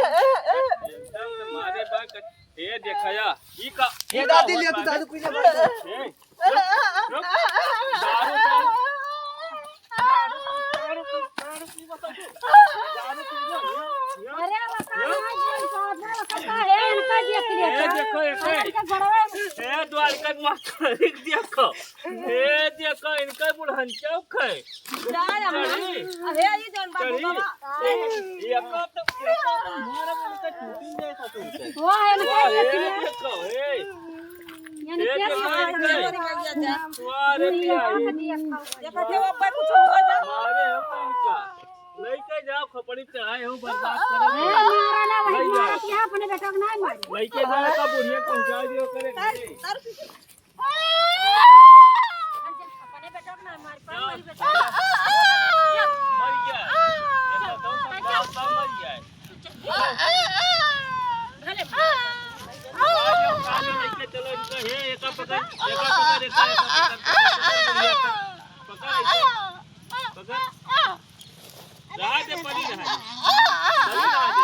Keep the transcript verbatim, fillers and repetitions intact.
एकदम से मारे बा क-, ए देखा या, ई का, ये ई का दादी होत लिया तू बा? दारू पी ले बा। ए, रुक, रुक। दारू, दारू, दारू पी, दारू पी, दारू पी, दारू पी, दारू पी, दारू पी, अरे, वो कहाँ है? ये कहाँ है? इनका देख लिया। ए देखो, ए, ए, इनका बड़वा है। ए द्वारिका के मास्टर, देखो। ए देखो, इनका बुढ़न चौक है। जा, जा, चढ़ी। अरे, ये जौन बाबू चढ़ी। बाबा। ए, ये का तो, ये का तो मारा में इनका चूटी नहीं था तुमसे। वो है, इनका वाह, देख ए लिया। देखो, ए। यानी ए क्या देखो, मारा इनका। में? वाह रे दुनिया पिया, का ए। दिया खाओ। देखो, जो ऊपर कुछ हो जा। मारे हम तो इनका। लइके जाओ, खोपड़ी पे चढ़ाए हो, बर्बाद करो। ए, मारा ना, वही लइ मारा जाओ। कि अपने बेटा को नहीं मारे। लइके जाओ, तो बुढ़िया पहुंचा दियो करे घरे। अपने बेटा को ना मार, पर जा। वही बेटा। मर गया। ये तो दो बंदा होता मर गया है। भले। आज हम खाने लेके चलो इनका, हे, एका पकड़, एका पकड़, एका, एका पकड़, पकड़, पकड़, बुढ़िया का। पकड़। रहा दे, पड़ी रहा दे। पड़ी रहा दे।